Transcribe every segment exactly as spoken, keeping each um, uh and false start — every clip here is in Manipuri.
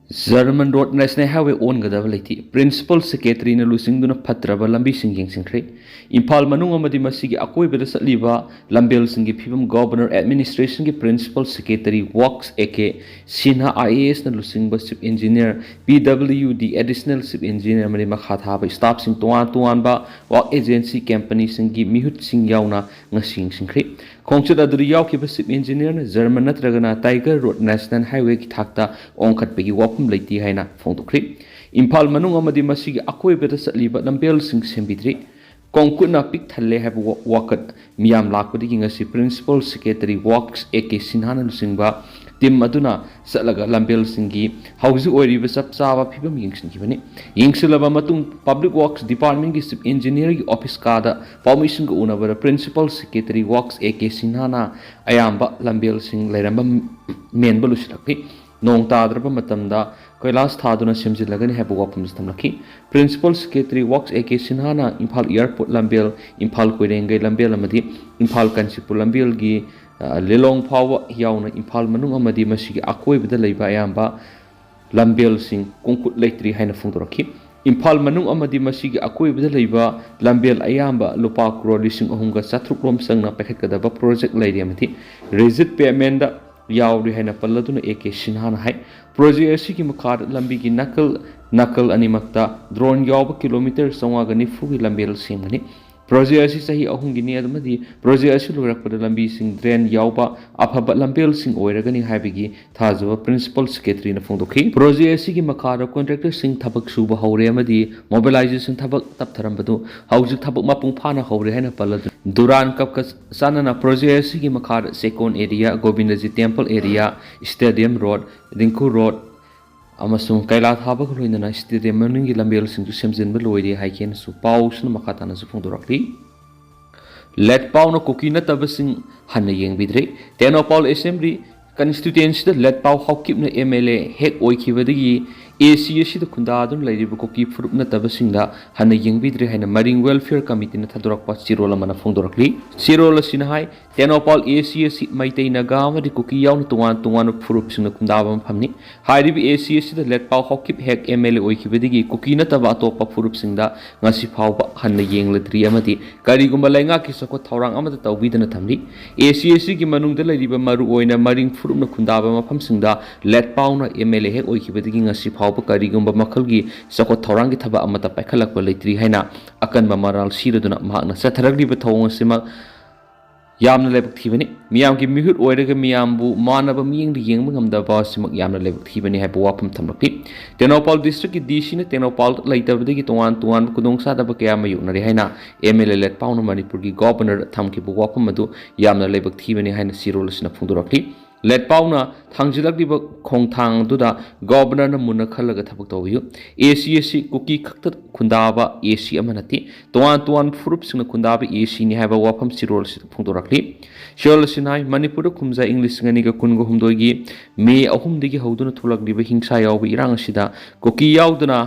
German Road National Highway ꯑꯣꯟꯒꯗꯕ ꯂꯩꯇꯦ꯫ Principal Secretaryꯅ ꯂꯨꯆꯤꯡꯗꯨꯅ ꯐꯠꯇ꯭ꯔꯕ ꯂꯝꯕꯤꯁꯤꯡ ꯌꯦꯡꯁꯤꯟꯈ꯭ꯔꯦ꯫ ꯏꯝꯐꯥꯜ ꯃꯅꯨꯡ ꯑꯃꯗꯤ ꯃꯁꯤꯒꯤ ꯑꯀꯣꯏꯕꯗ ꯆꯠꯂꯤꯕ ꯂꯝꯕꯦꯜꯁꯤꯡꯒꯤ ꯐꯤꯕꯝ Governor Administrationꯒꯤ Principal Secretary Works A K Sinha IASꯅ ꯂꯨꯆꯤꯡꯕ Chief Engineer, PWD Additional Chief Engineer ꯑꯃꯗꯤ ꯃꯈꯥ ꯊꯥꯕ staffꯁꯤꯡ ꯇꯣꯉꯥꯟ ꯇꯣꯉꯥꯟꯕ work agency companyꯁꯤꯡꯒꯤ ꯃꯤꯍꯨꯠꯁꯤꯡ ꯌꯥꯎꯅ ꯉꯁꯤ ꯌꯦꯡꯁꯤꯟꯈ꯭ꯔꯦ꯫ ꯈꯣꯡꯆꯠ ꯑꯗꯨꯗ ꯌꯥꯎꯈꯤꯕ Chief Engineerꯅ German ꯅꯠꯇ꯭ꯔꯒꯅ Tiger Road National Highwayꯒꯤ ꯊꯥꯛꯇ ꯑꯣꯟꯈꯠꯄꯒꯤ ꯋꯥꯐꯝ ꯂꯩꯇꯦ ꯍꯥꯏꯅ ꯐꯣꯡꯗꯣꯛꯈ꯭ꯔꯦ꯫ ꯏꯝꯐꯥꯜ ꯃꯅꯨꯡ ꯑꯃꯗꯤ ꯃꯁꯤꯒꯤ ꯑꯀꯣꯏꯕꯗ ꯆꯠꯂꯤꯕ ꯂꯝꯕꯦꯜꯁꯤꯡ ꯁꯦꯝꯕꯤꯗ꯭ꯔꯤ꯫ ꯀꯣꯡꯀꯨꯠꯅ ꯄꯤꯛ ꯊꯜꯂꯦ ꯍꯥꯏꯕ ꯋꯥ-, ꯋꯥꯀꯠ ꯃꯤꯌꯥꯝ ꯂꯥꯛꯄꯗꯒꯤ ꯉꯁꯤ Principal Secretary Works A K Sinhana ꯂꯨꯆꯤꯡꯕ team ꯑꯗꯨꯅ ꯆꯠꯂꯒ ꯂꯝꯕꯦꯜꯁꯤꯡꯒꯤ ꯍꯧꯖꯤꯛ ꯑꯣꯏꯔꯤꯕ ꯆꯞ ꯆꯥꯕ ꯐꯤꯕꯝ ꯌꯦꯡꯁꯤꯟꯈꯤꯕꯅꯤ꯫ ꯌꯦꯡꯁꯤꯜꯂꯕ ꯃꯇꯨꯡ Public Works Departmentꯀꯤ Chief Engineerꯒꯤ office ꯀꯥꯗ ꯄꯥꯎꯃꯤꯁꯤꯡꯒ ꯎꯅꯕꯗ Principal Secretary Works A K Sinhana ꯑꯌꯥꯝꯕ ꯂꯝꯕꯦꯜꯁꯤꯡ ꯂꯩꯔꯝꯕ ꯃꯦꯟꯕ ꯂꯣꯏꯁꯤꯜꯂꯛꯈꯤ꯫ ꯅꯣꯡ ꯇꯥꯗ꯭ꯔꯕ ꯃꯇꯝꯗ ꯀꯣꯏꯂꯥꯁ ꯊꯥꯗꯨꯅ ꯁꯦꯝꯖꯤꯜꯂꯒꯅꯤ ꯍꯥꯏꯕ ꯋꯥꯐꯝꯁꯨ ꯊꯝꯂꯛꯈꯤ꯫ Principal Secretary Works A K Sinhana Imphal Airport ꯂꯝꯕꯦꯜ, Imphal ꯀꯣꯏꯔꯦꯡꯒꯩ ꯂꯝꯕꯦꯜ ꯑꯃꯗꯤ ꯏꯝꯐꯥꯜ ꯀꯥꯟꯆꯤꯄꯨꯔ ꯂꯝꯕꯦꯜꯒꯤ, ꯑ, ꯂꯤꯂꯣꯡ ꯐꯥꯎꯕ ꯌꯥꯎꯅ ꯏꯝꯐꯥꯜ ꯃꯅꯨꯡ ꯑꯃꯗꯤ ꯃꯁꯤꯒꯤ ꯑꯀꯣꯏꯕꯗ ꯂꯩꯕ ꯑꯌꯥꯝꯕ ꯂꯝꯕꯦꯜꯁꯤꯡ ꯀꯣꯡꯀꯨꯠ ꯂꯩꯇ꯭ꯔꯤ ꯍꯥꯏꯅ ꯐꯣꯡꯗꯣꯔꯛꯈꯤ꯫ ꯏꯝꯐꯥꯜ ꯃꯅꯨꯡ ꯑꯃꯗꯤ ꯃꯁꯤꯒꯤ ꯑꯀꯣꯏꯕꯗ ꯂꯩꯕ ꯂꯝꯕꯦꯜ ꯑꯌꯥꯝꯕ ꯂꯨꯄꯥ ꯀ꯭ꯔꯣꯔ ꯂꯤꯁꯤꯡ ꯑꯍꯨꯝꯒ ꯆꯥꯇ꯭ꯔꯨꯛ ꯔꯣꯝ ꯆꯪꯅ ꯄꯥꯏꯈꯠꯀꯗꯕ project ꯂꯩꯔꯤ ꯑꯃꯗꯤ rigid paymentꯗ ꯌꯥꯎꯔꯤ ꯍꯥꯏꯅ ꯄꯜꯂꯗꯨꯅ A K Sinhana high. Project ꯑꯁꯤꯒꯤ ꯃꯈꯥꯗ ꯂꯝꯕꯤꯒꯤ ꯅꯥꯀꯜ, ꯅꯥꯀꯜ ꯑꯅꯤꯃꯛꯇ drain ꯌꯥꯎꯕ kilometre ꯆꯥꯝꯃꯉꯥꯒ ꯅꯤꯐꯨꯒꯤ ꯂꯝꯕꯦꯜ ꯁꯦꯝꯒꯅꯤ꯫ Project ꯑꯁꯤ ꯆꯍꯤ ꯑꯍꯨꯝꯒꯤꯅꯤ ꯑꯃꯗꯤ project ꯑꯁꯤ ꯂꯣꯏꯔꯛꯄꯗ ꯂꯝꯕꯤꯁꯤꯡ drain ꯌꯥꯎꯕ ꯑꯐꯕ ꯂꯝꯕꯦꯜꯁꯤꯡ ꯑꯣꯏꯔꯒꯅꯤ ꯍꯥꯏꯕꯒꯤ ꯊꯥꯖꯕ Principal Secretaryꯅ ꯐꯣꯡꯗꯣꯛꯈꯤ꯫ Project ꯑꯁꯤꯒꯤ ꯃꯈꯥꯗ contractorꯁꯤꯡ ꯊꯕꯛ ꯁꯨꯕ ꯍꯧꯔꯦ ꯑꯃꯗꯤ mobilization ꯊꯕꯛ ꯇꯞꯊꯔꯝꯕꯗꯨ ꯍꯧꯖꯤꯛ ꯊꯕꯛ ꯃꯄꯨꯡ ꯐꯥꯅ ꯍꯧꯔꯦ ꯍꯥꯏꯅ ꯄꯜꯂꯗꯨꯅ Duran Cupꯀ ꯆꯥꯟꯅꯅ project ꯑꯁꯤꯒꯤ ꯃꯈꯥꯗ ꯆꯦꯛꯀꯣꯟ area, Govindaji temple area, stadium road, ꯗꯤꯡꯈꯨ road ꯑꯃꯁꯨꯡ ꯀꯩꯂꯥ ꯊꯥꯕꯒ ꯂꯣꯏꯅꯅ stadium ꯃꯅꯨꯡꯒꯤ ꯂꯝꯕꯦꯜꯁꯤꯡꯁꯨ ꯁꯦꯝꯖꯤꯟꯕ ꯂꯣꯏꯔꯦ ꯍꯥꯏꯈꯤ ꯍꯥꯏꯅꯁꯨ ꯄꯥꯎꯁꯤꯅ ꯃꯈꯥ ꯇꯥꯅꯁꯨ ꯐꯣꯡꯗꯣꯔꯛꯂꯤ꯫ ꯂꯦꯠꯄꯥꯎꯅ ꯀꯨꯀꯤ ꯅꯠꯇꯕꯁꯤꯡ ꯍꯟꯅ ꯌꯦꯡꯕꯤꯗ꯭ꯔꯦ꯫ ꯇꯦꯡꯅꯧꯄꯥꯜ Assembly constituencyꯗ ꯂꯦꯠꯄꯥꯎ ꯍꯥꯎꯀꯤꯞꯅ MLA ꯍꯦꯛ ꯑꯣꯏꯈꯤꯕꯗꯒꯤ ꯑꯦ ꯁꯤ ꯑꯁꯤꯗ ꯈꯨꯟꯗꯥꯗꯨꯅ ꯂꯩꯔꯤꯕ ꯀꯨꯀꯤ ꯐꯨꯔꯨꯞ ꯅꯠꯇꯕꯁꯤꯡꯗ ꯍꯟꯅ ꯌꯦꯡꯕꯤꯗ꯭ꯔꯦ ꯍꯥꯏꯅ ꯃꯔꯤꯡ ꯋꯦꯜꯐꯤꯌꯔ ꯀꯃꯤꯇꯤꯅ ꯊꯥꯗꯣꯔꯛꯄ ꯆꯦꯔꯣꯜ ꯑꯃꯅ ꯐꯣꯡꯗꯣꯔꯛꯂꯤ꯫ ꯆꯦꯔꯣꯜ ꯑꯁꯤꯅ ꯍꯥꯏ, ꯇꯦꯡꯅꯧꯄꯥꯜ ꯑꯦ ꯁꯤ ꯑꯁꯤ ꯃꯩꯇꯩ, ꯅꯥꯒꯥ ꯑꯃꯗꯤ ꯀꯨꯀꯤ ꯌꯥꯎꯅ ꯇꯣꯉꯥꯟ ꯇꯣꯉꯥꯟꯕ ꯐꯨꯔꯨꯞꯁꯤꯡꯅ ꯈꯨꯟꯗꯥꯕ ꯃꯐꯝꯅꯤ꯫ ꯍꯥꯏꯔꯤꯕ ꯑꯦ ꯁꯤ ꯑꯁꯤꯗ ꯂꯦꯠꯄꯥꯎ ꯍꯥꯎꯀꯤꯞ ꯍꯦꯛ ꯑꯦꯝ ꯑꯦꯜ ꯑꯦ ꯑꯣꯏꯈꯤꯕꯗꯒꯤ ꯀꯨꯀꯤ ꯅꯠꯇꯕ ꯑꯇꯣꯞꯄ ꯐꯨꯔꯨꯞꯁꯤꯡꯗ ꯉꯁꯤ ꯐꯥꯎꯕ ꯍꯟꯅ ꯌꯦꯡꯂꯗ꯭ꯔꯤ ꯑꯃꯗꯤ ꯀꯔꯤꯒꯨꯝꯕ ꯂꯩꯉꯥꯛꯀꯤ ꯆꯥꯎꯈꯠ ꯊꯧꯔꯥꯡ ꯑꯃꯠꯇ ꯇꯧꯕꯤꯗꯅ ꯊꯝꯂꯤ꯫ ꯑꯦ ꯁꯤ ꯑꯁꯤꯒꯤ ꯃꯅꯨꯡꯗ ꯂꯩꯔꯤꯕ ꯃꯔꯨꯑꯣꯏꯅ ꯃꯔꯤꯡ ꯐꯨꯔꯨꯞꯅ ꯈꯨꯟꯗꯥꯕ ꯃꯐꯝꯁꯤꯡꯗ ꯂꯦꯠꯄꯥꯎꯅ ꯑꯦꯝ ꯑꯦꯜ ꯑꯦ ꯍꯦꯛ ꯑꯣꯏꯈꯤꯕꯗꯒꯤ ꯉꯁꯤ ꯐꯥꯎꯕ ꯀꯔꯤꯒꯨꯝꯕ ꯃꯈꯜꯒꯤ ꯆꯥꯎꯈꯠ ꯊꯧꯔꯥꯡꯒꯤ ꯊꯕꯛ ꯑꯃꯠꯇ ꯄꯥꯏꯈꯠꯂꯛꯄ ꯂꯩꯇ꯭ꯔꯤ ꯍꯥꯏꯅ ꯑꯀꯟꯕ ꯃꯔꯥꯜ ꯁꯤꯔꯗꯨꯅ ꯃꯍꯥꯛꯅ ꯆꯠꯊꯔꯛꯂꯤꯕ ꯊꯧꯑꯣꯡ ꯑꯁꯤꯃꯛ ꯌꯥꯝꯅ ꯂꯥꯏꯕꯛ ꯊꯤꯕꯅꯤ꯫ ꯃꯤꯌꯥꯝꯒꯤ ꯃꯤꯍꯨꯠ ꯑꯣꯏꯔꯒ ꯃꯤꯌꯥꯝꯕꯨ ꯃꯥꯟꯅꯕ ꯃꯤꯠꯌꯦꯡꯗ ꯌꯦꯡꯕ ꯉꯝꯗꯕ ꯑꯁꯤꯃꯛ ꯌꯥꯝꯅ ꯂꯥꯏꯕꯛ ꯊꯤꯕꯅꯤ ꯍꯥꯏꯕ ꯋꯥꯐꯝ ꯊꯝꯂꯛꯈꯤ꯫ ꯇꯦꯡꯅꯧꯄꯥꯜ ꯗꯤꯁꯇ꯭ꯔꯤꯛꯀꯤ ꯗꯤ ꯁꯤꯅ ꯇꯦꯡꯅꯧꯄꯥꯜꯗ ꯂꯩꯇꯕꯗꯒꯤ ꯇꯣꯉꯥꯟ ꯇꯣꯉꯥꯟꯕ ꯈꯨꯗꯣꯡꯆꯥꯗꯕ ꯀꯌꯥ ꯃꯥꯌꯣꯛꯅꯔꯦ ꯍꯥꯏꯅ ꯑꯦꯝ ꯑꯦꯜ ꯑꯦ ꯂꯦꯠꯄꯥꯎꯅ ꯃꯅꯤꯄꯨꯔꯒꯤ ꯒꯣꯕꯔꯅꯔꯗ ꯊꯝꯈꯤꯕ ꯋꯥꯐꯝ ꯑꯗꯨ ꯌꯥꯝꯅ ꯂꯥꯏꯕꯛ ꯊꯤꯕꯅꯤ ꯍꯥꯏꯅ ꯆꯦꯔꯣꯜ ꯑꯁꯤꯅ ꯐꯣꯡꯗꯣꯔꯛꯂꯤ꯫ ꯂꯦꯠꯄꯥꯎꯅ ꯊꯥꯡꯖꯤꯜꯂꯛꯂꯤꯕ ꯈꯣꯡꯊꯥꯡ ꯑꯗꯨꯗ ꯒꯣꯕꯔꯅꯔꯅ ꯃꯨꯟꯅ ꯈꯜꯂꯒ ꯊꯕꯛ ꯇꯧꯕꯤꯌꯨ꯫ ꯑꯦ ꯁꯤ ꯑꯁꯤ ꯀꯨꯀꯤ ꯈꯛꯇ ꯈꯨꯟꯗꯥꯕ ꯑꯦ ꯁꯤ ꯑꯃ ꯅꯠꯇꯦ, ꯇꯣꯉꯥꯟ ꯇꯣꯉꯥꯟꯕ ꯐꯨꯔꯨꯞꯁꯤꯡꯅ ꯈꯨꯟꯗꯥꯕ ꯑꯦ ꯁꯤꯅꯤ ꯍꯥꯏꯕ ꯋꯥꯐꯝ ꯆꯦꯔꯣꯜ ꯑꯁꯤꯗ ꯐꯣꯡꯗꯣꯔꯛꯂꯤ꯫ ꯆꯦꯔꯣꯜ ꯑꯁꯤꯅ ꯍꯥꯏ, ꯃꯅꯤꯄꯨꯔꯗ ꯀꯨꯝꯖꯥ ꯏꯪ ꯂꯤꯁꯤꯡ ꯑꯅꯤꯒ ꯀꯨꯟꯒ ꯍꯨꯝꯗꯣꯏꯒꯤ ꯃꯦ ꯑꯍꯨꯝꯗꯒꯤ ꯍꯧꯗꯨꯅ ꯊꯣꯛꯂꯛꯂꯤꯕ ꯍꯤꯡꯁꯥ ꯌꯥꯎꯕ ꯏꯔꯥꯡ ꯑꯁꯤꯗ ꯀꯨꯀꯤ ꯌꯥꯎꯗꯅ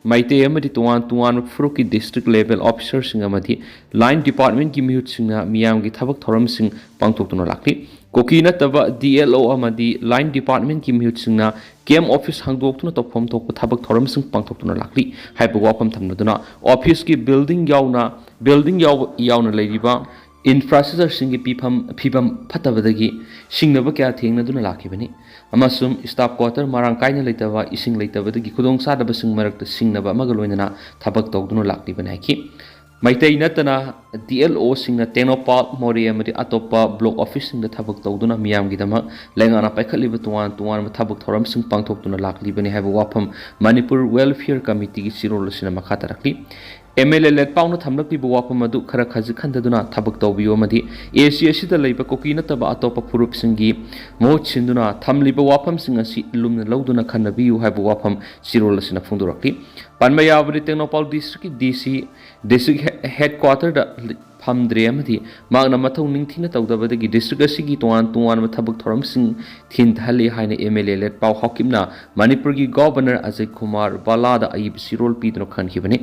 ꯃꯩꯇꯩ ꯑꯃꯗꯤ ꯇꯣꯉꯥꯟ ꯇꯣꯉꯥꯟꯕ ꯐꯨꯔꯨꯞꯀꯤ ꯗꯤꯁꯇ꯭ꯔꯤꯛ ꯂꯦꯚꯦꯜ ꯑꯣꯐꯤꯁꯔꯁꯤꯡ ꯑꯃꯗꯤ ꯂꯥꯏꯟ ꯗꯤꯄꯥꯔꯠꯃꯦꯟꯒꯤ ꯃꯤꯍꯨꯠꯁꯤꯡꯅ ꯃꯤꯌꯥꯝꯒꯤ ꯊꯕꯛ ꯊꯧꯔꯝꯁꯤꯡ ꯄꯥꯡꯊꯣꯛꯇꯨꯅ ꯂꯥꯛꯂꯤ꯫ ꯀꯨꯀꯤ ꯅꯠꯇꯕ ꯗꯤ ꯑꯦꯜ ꯑꯣ ꯑꯃꯗꯤ ꯂꯥꯏꯟ ꯗꯤꯄꯥꯔꯠꯃꯦꯟꯒꯤ ꯃꯤꯍꯨꯠꯁꯤꯡꯅ ꯀꯦꯝ ꯑꯣꯐꯤꯁ ꯍꯥꯡꯗꯣꯛꯇꯨꯅ ꯇꯧꯐꯝ ꯊꯣꯛꯄ ꯊꯕꯛ ꯊꯧꯔꯝꯁꯤꯡ ꯄꯥꯡꯊꯣꯛꯇꯨꯅ ꯂꯥꯛꯂꯤ ꯍꯥꯏꯕ ꯋꯥꯐꯝ ꯊꯝꯂꯗꯨꯅ, ꯑꯣꯐꯤꯁꯀꯤ ꯕꯤꯜꯗꯤꯡ ꯌꯥꯎꯅ, ꯕꯤꯜꯗꯤꯡ ꯌꯥꯎꯕ, ꯌꯥꯎꯅ ꯂꯩꯔꯤꯕ ꯏꯟꯐ꯭ꯔꯥꯁ꯭ꯇ꯭ꯔꯛꯆꯔꯁꯤꯡꯒꯤ ꯄꯤꯐꯝ, ꯐꯤꯕꯝ ꯐꯠꯇꯕꯗꯒꯤ ꯁꯤꯡꯅꯕ ꯀꯌꯥ ꯊꯦꯡꯅꯗꯨꯅ ꯂꯥꯛꯈꯤꯕꯅꯤ ꯑꯃꯁꯨꯡ ꯁ꯭ꯇꯥꯐ ꯀ꯭ꯋꯥꯇꯔ ꯃꯔꯥꯡ ꯀꯥꯏꯅ ꯂꯩꯇꯕ, ꯏꯁꯤꯡ ꯂꯩꯇꯕꯗꯒꯤ ꯈꯨꯗꯣꯡꯆꯥꯗꯕꯁꯤꯡ ꯃꯔꯛꯇ ꯁꯤꯡꯅꯕ ꯑꯃꯒ ꯂꯣꯏꯅꯅ ꯊꯕꯛ ꯇꯧꯗꯨꯅ ꯂꯥꯛꯂꯤꯕꯅꯤ ꯍꯥꯏꯈꯤ꯫ ꯃꯩꯇꯩ ꯅꯠꯇꯅ ꯗꯤ ꯑꯦꯜ ꯑꯣꯁꯤꯡꯅ ꯇꯦꯡꯅꯧꯄꯥꯜ, ꯃꯣꯔꯦ ꯑꯃꯗꯤ ꯑꯇꯣꯞꯄ ꯕ꯭ꯂꯣꯛ ꯑꯣꯐꯤꯁꯁꯤꯡꯗ ꯊꯕꯛ ꯇꯧꯗꯨꯅ ꯃꯤꯌꯥꯝꯒꯤꯗꯃꯛ ꯂꯩꯉꯥꯛꯅ ꯄꯥꯏꯈꯠꯂꯤꯕ ꯇꯣꯉꯥꯟ ꯇꯣꯉꯥꯟꯕ ꯊꯕꯛ ꯊꯧꯔꯝꯁꯤꯡ ꯄꯥꯡꯊꯣꯛꯇꯨꯅ ꯂꯥꯛꯂꯤꯕꯅꯤ ꯍꯥꯏꯕ ꯋꯥꯐꯝ ꯃꯅꯤꯄꯨꯔ ꯋꯦꯜꯐꯤꯌꯔ ꯀꯃꯤꯇꯤꯒꯤ ꯆꯦꯔꯣꯜ ꯑꯁꯤꯅ ꯃꯈꯥ ꯇꯥꯔꯛꯂꯤ꯫ ꯑꯦꯝ ꯑꯦꯜ ꯑꯦ ꯂꯦꯠꯄꯥꯎꯅ ꯊꯝꯂꯛꯂꯤꯕ ꯋꯥꯐꯝ ꯑꯗꯨ ꯈꯔ ꯈꯖꯤꯛ ꯈꯟꯊꯗꯨꯅ ꯊꯕꯛ ꯇꯧꯕꯤꯌꯨ ꯑꯃꯗꯤ ꯑꯦ ꯁꯤ ꯑꯁꯤꯗ ꯂꯩꯕ ꯀꯨꯀꯤ ꯅꯠꯇꯕ ꯑꯇꯣꯞꯄ ꯐꯨꯔꯨꯞꯁꯤꯡꯒꯤ ꯃꯍꯨꯠ ꯁꯤꯟꯗꯨꯅ ꯊꯝꯂꯤꯕ ꯋꯥꯐꯝꯁꯤꯡ ꯑꯁꯤ ꯂꯨꯝꯅ ꯂꯧꯗꯨꯅ ꯈꯟꯅꯕꯤꯌꯨ ꯍꯥꯏꯕ ꯋꯥꯐꯝ ꯆꯦꯔꯣꯜ ꯑꯁꯤꯅ ꯐꯣꯡꯗꯣꯔꯛꯂꯤ꯫ ꯄꯟꯕ ꯌꯥꯕꯗꯤ, ꯇꯦꯡꯅꯧꯄꯥꯜ ꯗꯤꯁꯇ꯭ꯔꯤꯛꯀꯤ ꯗꯤ ꯁꯤ, ꯗꯤꯁꯇ꯭ꯔꯤꯛ ꯍꯦ-, ꯍꯦꯗꯀ꯭ꯋꯥꯇꯔꯗ ꯂꯤ-, ꯐꯝꯗ꯭ꯔꯦ ꯑꯃꯗꯤ ꯃꯍꯥꯛꯅ ꯃꯊꯧ ꯅꯤꯡꯊꯤꯅ ꯇꯧꯗꯕꯗꯒꯤ district ꯑꯁꯤꯒꯤ ꯇꯣꯉꯥꯟ ꯇꯣꯉꯥꯟꯕ ꯊꯕꯛ ꯊꯧꯔꯝꯁꯤꯡ ꯊꯤꯟꯊꯍꯜꯂꯤ ꯍꯥꯏꯅ M L A ꯂꯦꯠꯄꯥꯎ ꯍꯥꯎꯀꯤꯞꯅ ꯃꯅꯤꯄꯨꯔꯒꯤ Governor ꯑꯖꯌ ꯀꯨꯃꯥꯔ ꯕꯥꯂꯥꯗ ꯑꯏꯕ ꯆꯦꯔꯣꯜ ꯄꯤꯗꯨꯅ ꯈꯟꯈꯤꯕꯅꯤ꯫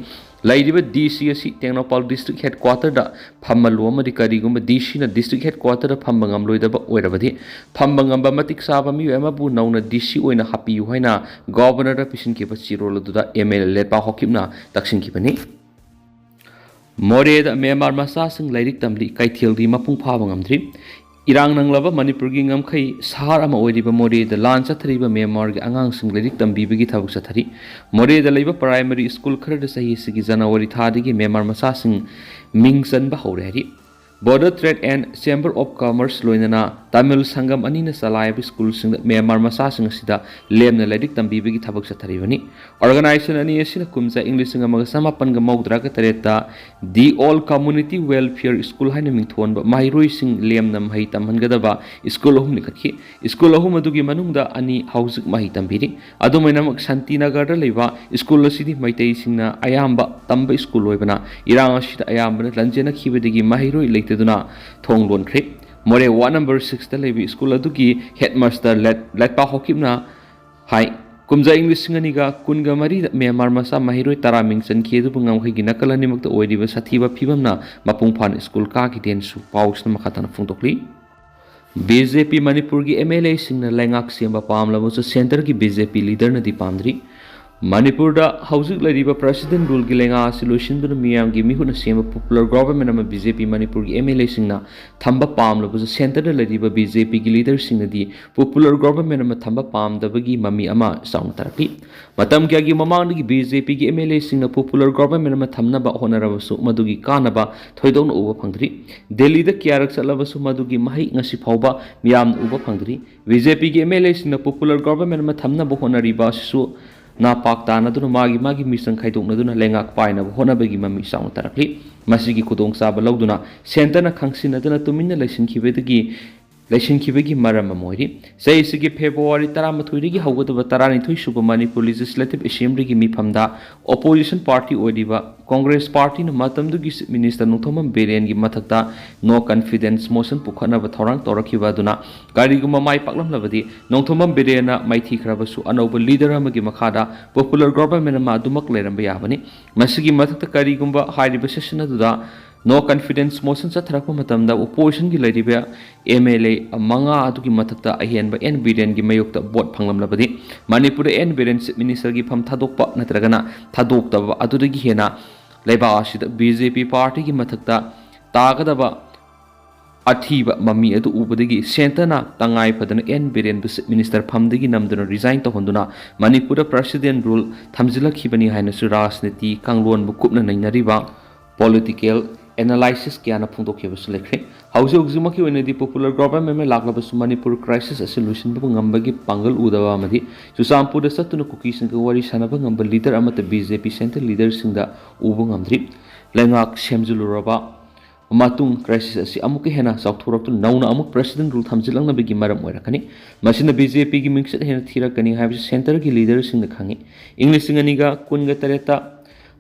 ꯂꯩꯔꯤꯕ D C ꯑꯁꯤ ꯇꯦꯡꯅꯧꯄꯥꯜ district headquarterꯗ ꯐꯝꯍꯜꯂꯨ ꯑꯃꯗꯤ ꯀꯔꯤꯒꯨꯝꯕ D Cꯅ district headquarterꯗ ꯐꯝꯕ ꯉꯝꯂꯣꯏꯗꯕ ꯑꯣꯏꯔꯕꯗꯤ ꯐꯝꯕ ꯉꯝꯕ ꯃꯇꯤꯛ ꯆꯥꯕ ꯃꯤꯑꯣꯏ ꯑꯃꯕꯨ ꯅꯧꯅ D C ꯑꯣꯏꯅ ꯍꯥꯞꯄꯤꯌꯨ ꯍꯥꯏꯅ Governorꯗ ꯄꯤꯁꯤꯟꯈꯤꯕ ꯆꯦꯔꯣꯜ ꯑꯗꯨꯗ M L A ꯂꯦꯠꯄꯥꯎ ꯍꯥꯎꯀꯤꯞꯅ ꯇꯛꯁꯤꯟꯈꯤꯕꯅꯤ꯫ ꯃꯣꯔꯦꯗ ꯃ꯭ꯌꯥꯟꯃꯥꯔ ꯃꯆꯥꯁꯤꯡ ꯂꯥꯏꯔꯤꯛ ꯇꯝꯂꯤ, ꯀꯩꯊꯦꯜꯗꯤ ꯃꯄꯨꯡ ꯐꯥꯕ ꯉꯝꯗ꯭ꯔꯤ꯫ ꯏꯔꯥꯡ ꯅꯪꯂꯕ ꯃꯅꯤꯄꯨꯔꯒꯤ ꯉꯝꯈꯩ ꯁꯍꯔ ꯑꯃ ꯑꯣꯏꯔꯤꯕ ꯃꯣꯔꯦꯗ ꯂꯥꯟ ꯆꯠꯊꯔꯤꯕ ꯃ꯭ꯌꯥꯟꯃꯥꯔꯒꯤ ꯑꯉꯥꯡꯁꯤꯡ ꯂꯥꯏꯔꯤꯛ ꯇꯝꯕꯤꯕꯒꯤ ꯊꯕꯛ ꯆꯠꯊꯔꯤ꯫ ꯃꯣꯔꯦꯗ ꯂꯩꯕ primary school ꯈꯔꯗ ꯆꯍꯤ ꯑꯁꯤꯒꯤ ꯖꯅꯋꯥꯔꯤ ꯊꯥꯗꯒꯤ ꯃ꯭ꯌꯥꯟꯃꯥꯔ ꯃꯆꯥꯁꯤꯡ ꯃꯤꯡ ꯆꯟꯕ ꯍꯧꯔꯦ ꯍꯥꯏꯔꯤ꯫ Border Trade and Chamber of Commerce ꯂꯣꯏꯅꯅ ꯇꯥꯃꯤꯜ ꯁꯪꯒꯝ ꯑꯅꯤꯅ ꯆꯂꯥꯏꯕ schoolꯁꯤꯡꯗ ꯃ꯭ꯌꯥꯟꯃꯥꯔ ꯃꯆꯥꯁꯤꯡ ꯑꯁꯤꯗ ꯂꯦꯝꯅ ꯂꯥꯏꯔꯤꯛ ꯇꯝꯕꯤꯕꯒꯤ ꯊꯕꯛ ꯆꯠꯊꯔꯤꯕꯅꯤ꯫ Organization ꯑꯅꯤ ꯑꯁꯤꯅ ꯀꯨꯝꯖꯥ ꯏꯪ ꯂꯤꯁꯤꯡ ꯑꯃꯒ ꯆꯃꯥꯄꯟꯒ ꯃꯧꯗ꯭ꯔꯥꯒ ꯇꯔꯦꯠꯇ The All Community Welfare School ꯍꯥꯏꯅ ꯃꯤꯡꯊꯣꯟꯕ ꯃꯍꯩꯔꯣꯏꯁꯤꯡ ꯂꯦꯝꯅ ꯃꯍꯩ ꯇꯝꯍꯟꯒꯗꯕ school ꯑꯍꯨꯝ ꯂꯤꯡꯈꯠꯈꯤ꯫ School ꯑꯍꯨꯝ ꯑꯗꯨꯒꯤ ꯃꯅꯨꯡꯗ ꯑꯅꯤ ꯍꯧꯖꯤꯛ ꯃꯍꯩ ꯇꯝꯕꯤꯔꯤ꯫ ꯑꯗꯨꯃꯥꯏꯅꯃꯛ ꯁꯥꯟꯇꯤꯅꯒꯔꯗ ꯂꯩꯕ school ꯑꯁꯤꯗꯤ ꯃꯩꯇꯩꯁꯤꯡꯅ ꯑꯌꯥꯝꯕ ꯇꯝꯕ school ꯑꯣꯏꯕꯅ ꯏꯔꯥꯡ ꯑꯁꯤꯗ ꯑꯌꯥꯝꯕꯅ ꯂꯥꯟꯖꯦꯟꯅꯈꯤꯕꯗꯒꯤ ꯃꯍꯩꯔꯣꯏ ꯂꯩꯇꯗꯨꯅ ꯊꯣꯡ ꯂꯣꯟꯈ꯭ꯔꯦ꯫ ꯃꯣꯔꯦ ward number sixꯇ ꯂꯩꯕ school ꯑꯗꯨꯒꯤ headmaster ꯂꯦꯠ-, ꯂꯦꯠꯄꯥ ꯍꯣꯀꯤꯞꯅ ꯍꯥꯏ, ꯀꯨꯝꯖꯥ ꯏꯪ ꯂꯤꯁꯤꯡ ꯑꯅꯤꯒ ꯀꯨꯟꯒ ꯃꯔꯤꯗ ꯃ꯭ꯌꯥꯟꯃꯥꯔ ꯃꯆꯥ ꯃꯍꯩꯔꯣꯏ ꯇꯔꯥ ꯃꯤꯡ ꯆꯟꯈꯤ, ꯑꯗꯨꯕꯨ ꯉꯝꯈꯩꯒꯤ ꯅꯥꯀꯜ ꯑꯅꯤꯃꯛꯇ ꯑꯣꯏꯔꯤꯕ ꯁꯥꯊꯤꯕ ꯐꯤꯕꯝꯅ ꯃꯄꯨꯡ ꯐꯥꯅ school ꯀꯥꯈꯤꯗꯦꯅꯁꯨ ꯄꯥꯎꯁꯤꯅ ꯃꯈꯥ ꯇꯥꯅ ꯐꯣꯡꯗꯣꯛꯂꯤ꯫ B J P ꯃꯅꯤꯄꯨꯔꯒꯤ M L Aꯁꯤꯡꯅ ꯂꯩꯉꯥꯛ ꯁꯦꯝꯕ ꯄꯥꯝꯂꯕꯁꯨ centreꯒꯤ B J P leaderꯅꯗꯤ ꯄꯥꯝꯗ꯭ꯔꯤ꯫ ꯃꯅꯤꯄꯨꯔꯗ ꯍꯧꯖꯤꯛ ꯂꯩꯔꯤꯕ President ruleꯒꯤ ꯂꯩꯉꯥꯛ ꯑꯁꯤ ꯂꯣꯏꯁꯤꯟꯗꯨꯅ ꯃꯤꯌꯥꯝꯒꯤ ꯃꯤꯍꯨꯠꯅ ꯁꯦꯝꯕ popular government ꯑꯃ B J P ꯃꯅꯤꯄꯨꯔꯒꯤ M L Aꯁꯤꯡꯅ ꯊꯝꯕ ꯄꯥꯝꯂꯕꯁꯨ centreꯗ ꯂꯩꯔꯤꯕ B J Pꯒꯤ leaderꯁꯤꯡꯅꯗꯤ popular government ꯑꯃ ꯊꯝꯕ ꯄꯥꯝꯗꯕꯒꯤ ꯃꯃꯤ ꯑꯃ ꯆꯥꯎꯅ ꯇꯥꯔꯛꯂꯤ꯫ ꯃꯇꯝ ꯀꯌꯥꯒꯤ ꯃꯃꯥꯡꯗꯒꯤ B J Pꯒꯤ M L Aꯁꯤꯡꯅ popular government ꯑꯃ ꯊꯝꯅꯕ ꯍꯣꯠꯅꯔꯕꯁꯨ ꯃꯗꯨꯒꯤ ꯀꯥꯟꯅꯕ ꯊꯣꯏꯗꯣꯛꯅ ꯎꯕ ꯐꯪꯗ꯭ꯔꯤ꯫ ꯗꯦꯜꯂꯤꯗ ꯀꯌꯥꯔꯛ ꯆꯠꯂꯕꯁꯨ ꯃꯗꯨꯒꯤ ꯃꯍꯩ ꯉꯁꯤ ꯐꯥꯎꯕ ꯃꯤꯌꯥꯝꯅ ꯎꯕ ꯐꯪꯗ꯭ꯔꯤ꯫ B J Pꯒꯤ M L Aꯁꯤꯡꯅ popular government ꯑꯃ ꯊꯝꯅꯕ ꯍꯣꯠꯅꯔꯤꯕ ꯑꯁꯤꯁꯨ ꯅꯥꯄꯥꯛ ꯇꯥꯅꯗꯨꯅ ꯃꯥꯒꯤ ꯃꯥꯒꯤ ꯃꯤꯆꯪ ꯈꯥꯏꯗꯣꯛꯅꯗꯨꯅ ꯂꯩꯉꯥꯛ ꯄꯥꯏꯅꯕ ꯍꯣꯠꯅꯕꯒꯤ ꯃꯃꯤ ꯆꯥꯎꯅ ꯇꯥꯔꯛꯂꯤ꯫ ꯃꯁꯤꯒꯤ ꯈꯨꯗꯣꯡꯆꯥꯕ ꯂꯧꯗꯨꯅ centreꯅ ꯈꯪꯁꯤꯟꯅꯗꯨꯅ ꯇꯨꯃꯤꯟꯅ ꯂꯩꯁꯤꯟꯈꯤꯕꯗꯒꯤ ꯂꯩꯁꯤꯟꯈꯤꯕꯒꯤ ꯃꯔꯝ ꯑꯃ ꯑꯣꯏꯔꯤ꯫ ꯆꯍꯤ ꯑꯁꯤꯒꯤ ꯐꯦꯕ꯭ꯔꯨꯋꯥꯔꯤ ꯇꯔꯥꯃꯥꯊꯣꯏꯗꯒꯤ ꯍꯧꯒꯗꯕ ꯇꯔꯥꯅꯤꯊꯣꯏ ꯁꯨꯕ ꯃꯅꯤꯄꯨꯔ ꯂꯦꯖꯤꯁꯂꯦꯇꯤꯚ ꯑꯦꯁꯦꯝꯕ꯭ꯂꯤꯒꯤ ꯃꯤꯐꯝꯗ ꯑꯣꯄꯣꯖꯤꯁꯟ ꯄꯥꯔꯇꯤ ꯑꯣꯏꯔꯤꯕ ꯀꯣꯡꯒ꯭ꯔꯦꯁ ꯄꯥꯔꯇꯤꯅ ꯃꯇꯝꯗꯨꯒꯤ ꯆꯤꯐ ꯃꯤꯅꯤꯁꯇꯔ ꯅꯣꯡꯊꯣꯝꯕꯝ ꯕꯤꯔꯦꯟꯒꯤ ꯃꯊꯛꯇ ꯅꯣ ꯀꯟꯐꯤꯗꯦꯟꯁ ꯃꯣꯁꯟ ꯄꯨꯈꯠꯅꯕ ꯊꯧꯔꯥꯡ ꯇꯧꯔꯛꯈꯤꯕ ꯑꯗꯨꯅ ꯀꯔꯤꯒꯨꯝꯕ ꯃꯥꯏ ꯄꯥꯛꯂꯝꯂꯕꯗꯤ ꯅꯣꯡꯊꯣꯝꯕꯝ ꯕꯤꯔꯦꯟꯅ ꯃꯥꯏꯊꯤꯈ꯭ꯔꯕꯁꯨ ꯑꯅꯧꯕ ꯂꯤꯗꯔ ꯑꯃꯒꯤ ꯃꯈꯥꯗ ꯄꯣꯄꯨꯂꯔ ꯒꯣꯚꯔꯟꯃꯦꯟ ꯑꯃ ꯑꯗꯨꯃꯛ ꯂꯩꯔꯝꯕ ꯌꯥꯕꯅꯤ꯫ ꯃꯁꯤꯒꯤ ꯃꯊꯛꯇ ꯀꯔꯤꯒꯨꯝꯕ ꯍꯥꯏꯔꯤꯕ ꯁꯦꯁꯟ ꯑꯗꯨꯗ ꯅꯣ ꯀꯟꯐꯤꯗꯦꯟꯁ ꯃꯣꯁꯟ ꯆꯠꯊꯔꯛꯄ ꯃꯇꯝꯗ ꯑꯣꯄꯣꯖꯤꯁꯟꯒꯤ ꯂꯩꯔꯤꯕ ꯑꯦꯝ ꯑꯦꯜ ꯑꯦ ꯃꯉꯥ ꯑꯗꯨꯒꯤ ꯃꯊꯛꯇ ꯑꯍꯦꯟꯕ ꯑꯦꯟ ꯕꯤꯔꯦꯟꯒꯤ ꯃꯥꯌꯣꯛꯇ ꯚꯣꯠ ꯐꯪꯂꯝꯂꯕꯗꯤ ꯃꯅꯤꯄꯨꯔꯗ ꯑꯦꯟ ꯕꯤꯔꯦꯟ ꯆꯤꯐ ꯃꯤꯅꯤꯁꯇꯔꯒꯤ ꯐꯝ ꯊꯥꯗꯣꯛꯄ ꯅꯠꯇ꯭ꯔꯒꯅ ꯊꯥꯗꯣꯛꯇꯕ ꯑꯗꯨꯗꯒꯤ ꯍꯦꯟꯅ ꯂꯩꯕꯥꯛ ꯑꯁꯤꯗ ꯕꯤ ꯖꯦ ꯄꯤ ꯄꯥꯔꯇꯤꯒꯤ ꯃꯊꯛꯇ ꯇꯥꯒꯗꯕ ꯑꯊꯤꯕ ꯃꯃꯤ ꯑꯗꯨ ꯎꯕꯗꯒꯤ ꯁꯦꯟꯇꯔꯅ ꯇꯉꯥꯏ ꯐꯗꯅ ꯑꯦꯟ ꯕꯤꯔꯦꯟꯕꯨ ꯆꯤꯐ ꯃꯤꯅꯤꯁꯇꯔ ꯐꯝꯗꯒꯤ ꯅꯝꯗꯨꯅ ꯔꯤꯖꯥꯏꯟ ꯇꯧꯍꯟꯗꯨꯅ ꯃꯅꯤꯄꯨꯔꯗ ꯄ꯭ꯔꯦꯁꯤꯗꯦꯟ ꯔꯨꯜ ꯊꯝꯖꯤꯜꯂꯛꯈꯤꯕꯅꯤ ꯍꯥꯏꯅꯁꯨ ꯔꯥꯖꯅꯤꯇꯤ ꯀꯥꯡꯂꯣꯟꯕꯨ ꯀꯨꯞꯅ ꯅꯩꯅꯔꯤꯕ ꯄꯣꯂꯤꯇꯤꯀꯦꯜ ꯑꯦꯅꯥꯂꯥꯏꯁꯤꯁ ꯀꯌꯥꯅ ꯐꯣꯡꯗꯣꯛꯈꯤꯕꯁꯨ ꯂꯩꯈ꯭ꯔꯦ꯫ ꯍꯧꯖꯤꯛ ꯍꯧꯖꯤꯛꯃꯛꯀꯤ ꯑꯣꯏꯅꯗꯤ ꯄꯣꯄꯨꯂꯔ ꯒꯣꯚꯔꯟꯃꯦꯟ ꯂꯥꯛꯂꯕꯁꯨ ꯃꯅꯤꯄꯨꯔ ꯀ꯭ꯔꯥꯏꯁꯤꯁ ꯑꯁꯤ ꯂꯣꯏꯁꯤꯟꯕ ꯉꯝꯕꯒꯤ ꯄꯥꯡꯒꯜ ꯎꯗꯕ ꯑꯃꯗꯤ ꯆꯨꯔꯆꯥꯟꯄꯨꯔꯗ ꯆꯠꯇꯨꯅ ꯀꯨꯀꯤꯁꯤꯡꯒ ꯋꯥꯔꯤ ꯁꯥꯟꯅꯕ ꯉꯝꯕ ꯂꯤꯗꯔ ꯑꯃꯠꯇ ꯕꯤ ꯖꯦ ꯄꯤ ꯁꯦꯟꯇ꯭ꯔꯦꯜ ꯂꯤꯗꯔꯁꯤꯡꯗ ꯎꯕ ꯉꯝꯗ꯭ꯔꯤ꯫ ꯂꯩꯉꯥꯛ ꯁꯦꯝꯖꯤꯜꯂꯨꯔꯕ ꯃꯇꯨꯡ ꯀ꯭ꯔꯥꯏꯁꯤꯁ ꯑꯁꯤ ꯑꯃꯨꯛꯀ ꯍꯦꯟꯅ ꯆꯥꯎꯊꯣꯔꯛꯇꯨꯅ ꯅꯧꯅ ꯑꯃꯨꯛ ꯄ꯭ꯔꯦꯁꯤꯗꯦꯟ ꯔꯨꯜ ꯊꯝꯖꯤꯜꯂꯛꯅꯕꯒꯤ ꯃꯔꯝ ꯑꯣꯏꯔꯛꯀꯅꯤ꯫ ꯃꯁꯤꯅ ꯕꯤ ꯖꯦ ꯄꯤꯒꯤ ꯃꯤꯡꯆꯠ ꯍꯦꯟꯅ ꯊꯤꯔꯛꯀꯅꯤ ꯍꯥꯏꯕꯁꯤ ꯁꯦꯟꯇꯔꯒꯤ ꯂꯤꯗꯔꯁꯤꯡꯅ ꯈꯪꯏ꯫ ꯏꯪ ꯂꯤꯁꯤꯡ ꯑꯅꯤꯒ ꯀꯨꯟꯒ ꯇꯔꯦꯠꯇ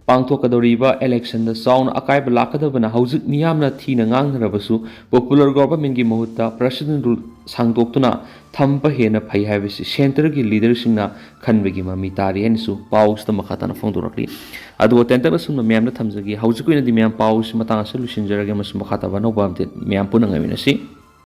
ꯄꯥꯡꯊꯣꯛꯀꯗꯧꯔꯤꯕ ꯏꯂꯦꯛꯁꯟꯗ ꯆꯥꯎꯅ ꯑꯀꯥꯏꯕ ꯂꯥꯛꯀꯗꯕꯅ ꯍꯧꯖꯤꯛ ꯃꯤꯌꯥꯝꯅ ꯊꯤꯅ ꯉꯥꯡꯅꯔꯕꯁꯨ ꯄꯣꯄꯨꯂꯔ ꯒꯣꯚꯔꯟꯃꯦꯟꯒꯤ ꯃꯍꯨꯠꯇ ꯄ꯭ꯔꯦꯁꯤꯗꯦꯟ ꯔꯨꯜ ꯁꯥꯡꯗꯣꯛꯇꯨꯅ ꯊꯝꯕ ꯍꯦꯟꯅ ꯐꯩ ꯍꯥꯏꯕꯁꯤ ꯁꯦꯟꯇꯔꯒꯤ ꯂꯤꯗꯔꯁꯤꯡꯅ ꯈꯟꯕꯒꯤ ꯃꯃꯤ ꯇꯥꯔꯤ ꯍꯥꯏꯅꯁꯨ ꯄꯥꯎꯁꯤꯗ ꯃꯈꯥ ꯇꯥꯅ ꯐꯣꯡꯗꯣꯔꯛꯂꯤ꯫ ꯑꯗꯨꯒ ꯇꯦꯟꯇꯛꯅ ꯁꯨꯝꯅ ꯃꯌꯥꯝꯗ ꯊꯝꯖꯒꯦ꯫ ꯍꯧꯖꯤꯛꯀꯤ ꯑꯣꯏꯅꯗꯤ ꯃꯌꯥꯝ ꯄꯥꯎꯁꯤ ꯃꯇꯥꯡ ꯑꯁꯤꯗ ꯂꯣꯏꯁꯤꯟꯖꯔꯒꯦ ꯑꯃꯁꯨꯡ ꯃꯈꯥ ꯇꯥꯕ ꯑꯅꯧꯕ ꯑꯞꯗꯦꯠ ꯃꯌꯥꯝ ꯄꯨꯟꯅ ꯉꯥꯏꯃꯤꯟꯅꯁꯤ꯫